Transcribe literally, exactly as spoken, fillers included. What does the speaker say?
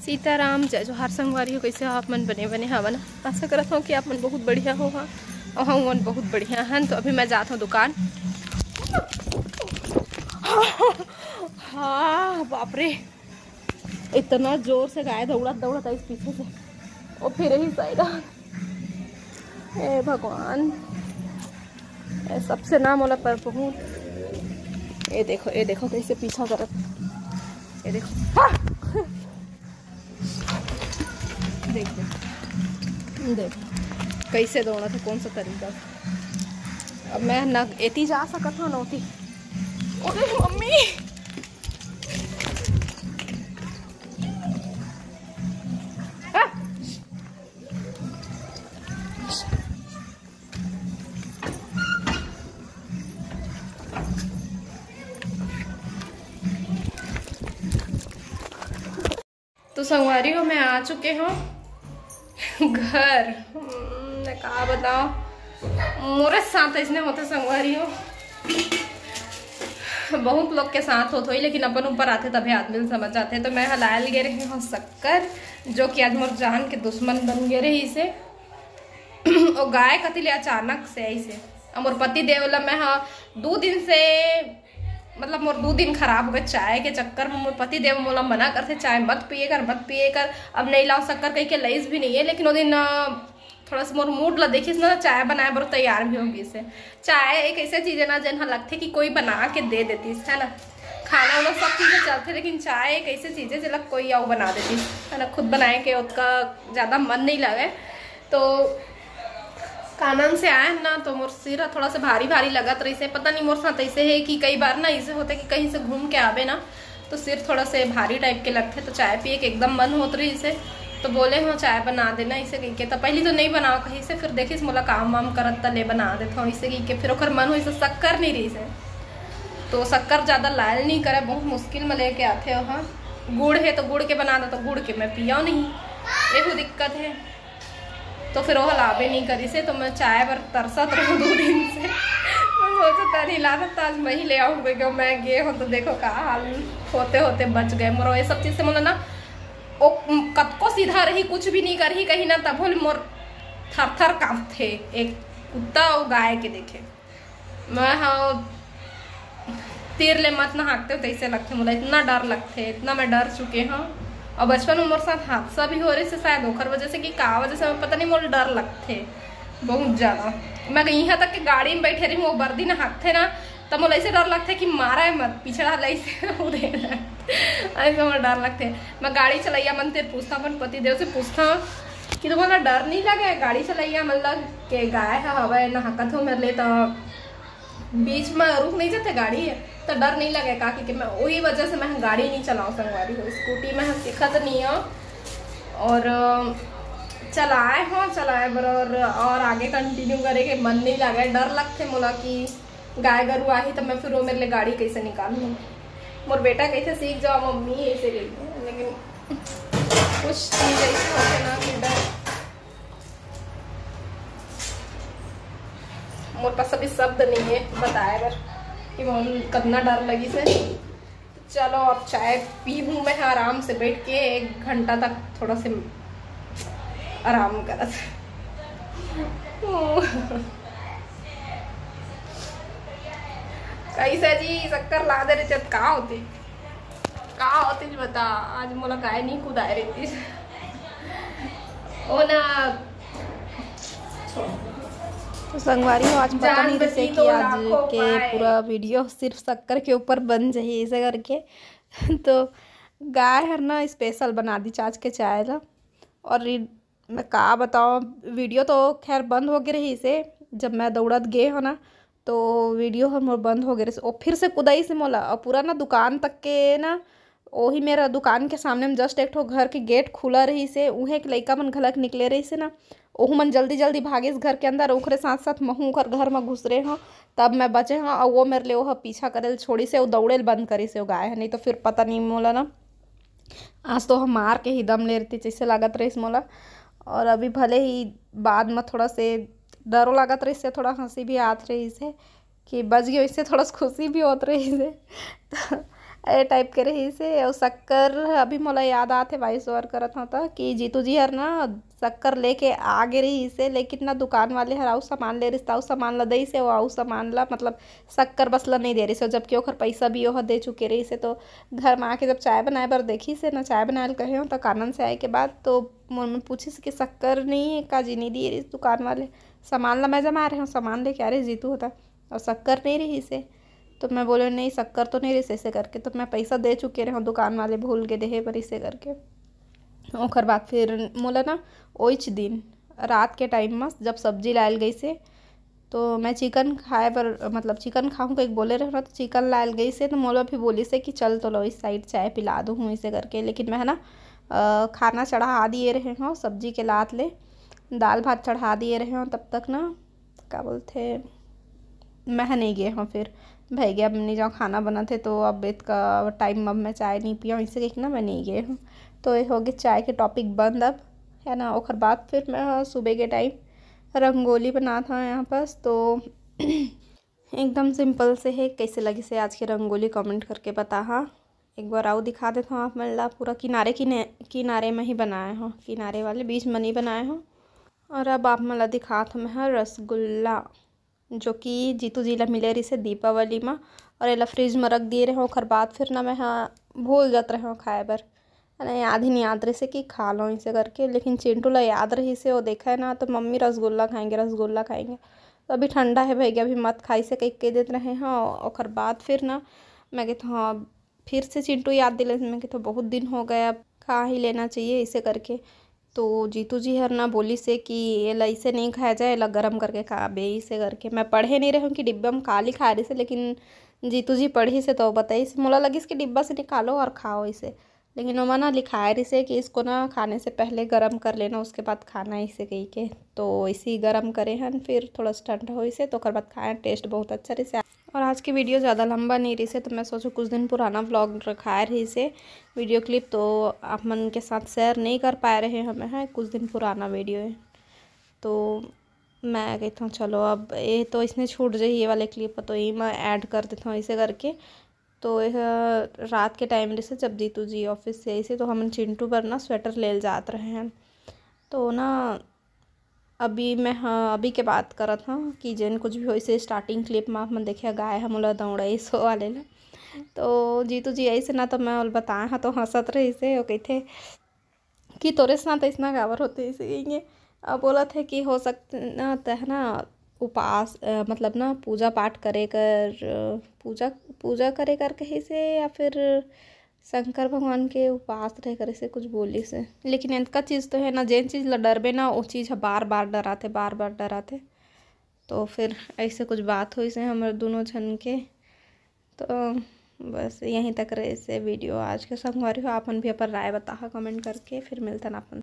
सीताराम, जय जोहार संगवारी हो, कइसे हो आप मन? बने बने हव ना? आशा करत हव कि आप मन बहुत बढ़िया हो। हाँ, अउ हम मन बहुत बढ़िया हन। तो अभी मैं जात हव दुकान। हाँ, बाप रे, इतना जोर से गाय दौड़त दौड़त आइस पीछे से, वो फिर ही साइड। ए भगवान, ए सबसे ना मोला पर पहुँच। ए देखो, ए देखो कइसे पीछा करत। ए देखो, हाँ! देख, देख, देख कइसे दौड़त हे, कौन सा तरीका से। अब मैं ना एती जा सकत हव, ना ओती। अरे मम्मी! आ! तो संगवारी हो, मैं आ चुके हव घर। हम्म, मैं का बतावं, मोरे साथ अइसने होथे संगवारी हो। बहुत लोग के साथ होत होही, लेकिन अपन ऊपर आथे तभे आदमी ल समझ आथे। तो मैं ह लाय ल गे रहे हव शक्कर, जो कि आज मोर जान के दुश्मन बन गे रहिसे। ओ गाय कति ले अचानक से आइसे। अउ मोर पति देव ला मैं ह दू दिन से, मतलब मोर दू दिन खराब हो गे चाय के चक्कर में। मोर पति देव मोला मना करथे, "चाय मत पिए कर, मत पिए कर।" अब नइ लाव शक्कर कहिके लइस भी नइ हे, लेकिन ओ दिन, अ, थोड़ा सा मोर मूड ला देखिस ना, चाय बनाए बर तैयार भी हो गिस हे। चाय एक अइसे चीज हे ना, जेन ह लगथे कि कोई बना के दे देतिस, है ना। खाना वाना सब चीजें चलथे, लेकिन चाय एक अइसे चीज हे, जेला कोई अउ बना देतिस, है ना। खुद बनाए के ओतका ज्यादा मन नइ लगे। तो कानन से आए हन ना, तो मोर सिर ह थोड़ा से भारी भारी लगत रहिसे। पता नहीं मोर साथ अइसे हे कि कई बार ना अइसे होथे कि कहीं से घूम के आबे ना, तो सिर थोड़ा से भारी टाइप के लगथे, तो चाय पिए के एकदम मन होत रहिसे। तो बोले हव, "चाय बना देना," अइसे कहिके। तो पहली तो नइ बनाव कहिसे, फिर देखिस मोला काम वाम करत, त ले बना देथव अइसे कहिके। फिर ओकर मन होइसे, शक्कर नइ रहिसे, तो शक्कर ज्यादा लायल नइ करे, बहुत मुश्किल में लेके आथे ओहा। गुड़ हे तो गुड़ के बना दे, तो गुड़ के मैं पियव नहीं, एहू दिक्कत हे। तो फिर ओह लाबे नइ करिसे, तो मैं चाय बर तरसत रहूं दू दिन से। मैं सोचत रही लादत, त आज मैं ही ले आऊं, क्योंकि मैं गे हूं तो देखो का हाल होते होते बच गए मोर। ये सब चीज से मोला ना, ओ कतको सीधा रही, कुछ भी नइ करही कहीं ना, तभो ले मोर थर थर कांपथे एक कुत्ता अउ गाय के देखे। मैं ह तीर ले मत ना हाँकते हो, तइसे लगथे मोला, इतना डर लगथे, इतना मैं डर चुके हव। अउ बचपन में मोर साथ हादसा भी हो रहिसे, शायद ओकर वजह से कि का वजह से, मैं पता नहीं, मोला डर लगथे बहुत ज्यादा। मैं इहाँ तक के गाड़ी में बैठे रही हूँ, वो बरदी ना हाँकथे ना, त मोला अइसे डर लगथे कि मारा है मत, पीछे डाल अइसे उड़े। अइसे मोला डर लगथे। मैं गाड़ी चलैया मन तीर पूछथव, अपन पति देव से पूछथव कि तुम्हारा डर नहीं लगे गाड़ी चलैया मन लग के, गाय ह हवय ना हाँकत हो मेरे लिए, त बीच में रुक नहीं जाते गाड़ी, तो डर नहीं लगे का? क्योंकि मैं वही वजह से मैं गाड़ी नहीं चलाऊँ संगवारी हो, स्कूटी मैं सीखत नहीं हूँ। और, अ, चलाए हो, चलाए बर और, और आगे कंटिन्यू करे के मन नहीं लगे। डर लगथे मोला कि गाय गरु आही तो मैं फिर वो मेरे लिए गाड़ी कैसे निकालूँ। मोर बेटा कैसे सीख जाओ मम्मी, ऐसे कहिथे, लेकिन कुछ चीज ऐसे होते ना कि डर मोर पास अभी शब्द नहीं है बताए बर कि मोर कितना डर लगी से। चलो, अब चाय पीहूँ मैं आराम से बैठ के, एक घंटा तक थोड़ा से आराम करत। कैसे जी, शक्कर ला दे रहे, जब का होते, का होते जी, बता। आज मोला गाय नहीं कुदाए रही। ओ ना। तो संगवारी हो, आज पता जान नहीं रहिसे बची कि तो आज लाखों के पाए। पूरा वीडियो सिर्फ शक्कर के ऊपर बन जाही, ऐसे करके। तो गाय हर ना स्पेशल बना दी आज के चाय ला। और ये मैं का बताओ, वीडियो तो खैर बंद हो गए रहिसे, जब मैं दौड़त गे हो ना, तो वीडियो हर मोर बंद हो गए रहिसे। ओ फिर से कुदाइसे मोला, और पूरा ना दुकान तक के ना, ओही मेरा दुकान के सामने में जस्ट एक ठो घर के गेट खुला रहिसे, उहे के लइका मन घलक निकले रहिसे ना, ओहू मन जल्दी जल्दी भागिस घर के अंदर, ओकरे साथ साथ महू ओकर घर में घुसरे हो, तब मैं बचे हो, और वो मेरे ले ओह पीछा करे ल छोड़िसे, वो दौड़े ल बंद करिसे वो गाय है, नहीं तो फिर पता नहीं मोला ना, आज तो हम मार के ही दम ले रही, जैसे लागत रहिस मोला। और अभी भले ही बाद में थोड़ा से डरो लागत रहिसे, थोड़ा हंसी भी आत रहिसे कि बच गई, इससे थोड़ा सा खुशी भी होत रहिसे। तो ए टाइप के रहिस हे। अउ शक्कर अभी मोला याद आत हे, वॉइस ओवर करत हव त, कि जीतू जी हर ना शक्कर लेके आ गे रहिस हे, लेकिन ना दुकान वाले हर अउ सामान ले रहिस, त अउ सामान ला दइस हे, वो अउ सामान ला, मतलब शक्कर बस ला नइ दे रहिस हे, जबकि ओखर पैसा भी ओह दे चुके रहिस हे। तो घर में आके जब चाय बनाए बर देखिस हे ना, चाय बनाए ल कहे हव, त कानन से आए के बाद तो मोर में पूछिस कि शक्कर नइ हे का जी, नइ दिए रहिस दुकान वाले, सामान ला मैं जमा रहे हव, सामान लेके आ रहे जीतू होता, अउ शक्कर नइ रहिस हे। तो मैं बोले, "नहीं, शक्कर तो नइ रहिस," ऐसे करके, तो मैं पैसा दे चुके रहे हव दुकान वाले, भूल गे देहे बर, ऐसे करके। ओखर बाद फिर मोला ना ओइच दिन रात के टाइम म जब सब्जी लायल गइस हे, तो मैं चिकन खाए बर, मतलब चिकन खाहूँ कहिके बोले रहे ना, तो चिकन लायल गइस हे, तो मोला भी बोलिस हे कि चल तोला इस साइड चाय पिला दूँ हूँ, ऐसे करके। लेकिन मैं है ना, अ, खाना चढ़ा दिए रहे हव सब्जी के लात ले, दाल भात चढ़ा दिए रहे हव, तब तक ना, का बोलथे, मैं ह नइ गे हव। फिर भई गे, अब नइ जाओ, खाना बनत हे, तो अब इतका टाइम अब मैं चाय नइ पियव, इसे कहिके ना मैं नइ गे हव। तो ये हो गे चाय के टॉपिक बंद अब, है ना। ओखर बाद फिर मैं ह सुबह के टाइम रंगोली बनात हव यहाँ पास, तो एकदम सिंपल से हे। कैसे लगिस हे आज के रंगोली, कमेंट करके बताहा। एक बार अउ दिखा देत हव आप मन ला, पूरा किनारे किने-, किनारे में ही बनाए हव, किनारे वाले, बीच में नइ बनाए हव। और अब आप मन ला दिखात हव मैं ह रसगुल्ला, जो कि जीतू जी ला मिले रहिस हे दीपावली म, और एला फ्रिज म रख दिए रहे हव। ओखर बाद फिर ना मैं ह भूल जात रहे हव खाए बर, है ना, याद ही नइ आत रहिस हे कि खा लव इसे करके। लेकिन चिंटू ला याद रहिस हे, वो देखा है ना, तो मम्मी रसगुल्ला खाएंगे, रसगुल्ला खाएंगे। तो अभी ठंडा है भई गे, अभी मत खा, इसे कह, कह देत रहे हव। ओखर बाद फिर ना मैं कहित हव, हाँ, फिर से चिंटू याद दिलाइस, मैं कहित हव बहुत दिन हो गए, अब खा ही लेना चाहिए इसे करके। तो जीतू जी हर ना बोलिस हे कि एला इसे नइ खाया जाए, एला गरम करके खाबे इसे करके। मैं पढ़े नइ रहे हव कि डिब्बा म का लिखाए रहिस हे, लेकिन जीतू जी पढ़िस हे तो बताइस। मोला लगिस कि डिब्बा से निकालो और खाओ इसे, लेकिन ओमा ना लिखाए रहिस हे कि इसको ना खाने से पहले गरम कर लेना, उसके बाद खाना, इसे कहिके। तो इसे ही गरम करे हन, फिर थोड़ा सा ठंडा होइस हे तो ओकर बाद खाए, टेस्ट बहुत अच्छा रहिस हे। और आज की वीडियो ज़्यादा लंबा नइ रहिस हे, तो मैं सोचहूँ कुछ दिन पुराना व्लॉग रखाए रहिस हे, वीडियो क्लिप, तो आप मन के साथ शेयर नइ कर पाए रहे हव मैं ह, कुछ दिन पुराना वीडियो हे। तो मैं कहित हव चलो, अब ये तो इसने छूट जाही, ये वाले क्लिप, तो ये मैं ऐड कर देत हव इसे करके। तो यह रात के टाइम रहिस हे, जब जीतू जी ऑफिस से आइस हे, तो हमन चिंटू बर ना स्वेटर ले ल जात रहे हन। तो ना अभी मैं ह, अभी के बात करत हव कि जेन कुछ भी होइस हे, स्टार्टिंग क्लिप म आप मन देखे, गाय ह मोला दौड़ाइस, वो वाले ला। तो जीतू जी आइस हे ना, तो मैं ओला बताए हव, तो हंसत रहिस हे, वो कहिथे कि तोरे साथ अइसना काबर होथे, इसे कहिके। अब बोलत हे कि हो सकत ना, तह ना उपास, अ, मतलब ना पूजा पाठ करे कर, अ, पूजा, पूजा करे कर कहिस हे या फिर शंकर भगवान के उपास रहे करे से कुछ बोलिस हे। लेकिन एतका चीज तो है ना, जेन चीज ला डरबे ना, वो चीज ह बार बार डराथे, बार बार डराथे। तो फिर ऐसे कुछ बात होइस हे हमर दोनों झन के। तो बस यहीं तक रहिस हे वीडियो आज के। संगवारी हो, आप मन भी अपन राय बताहा कमेंट करके। फिर मिलथन आप मन।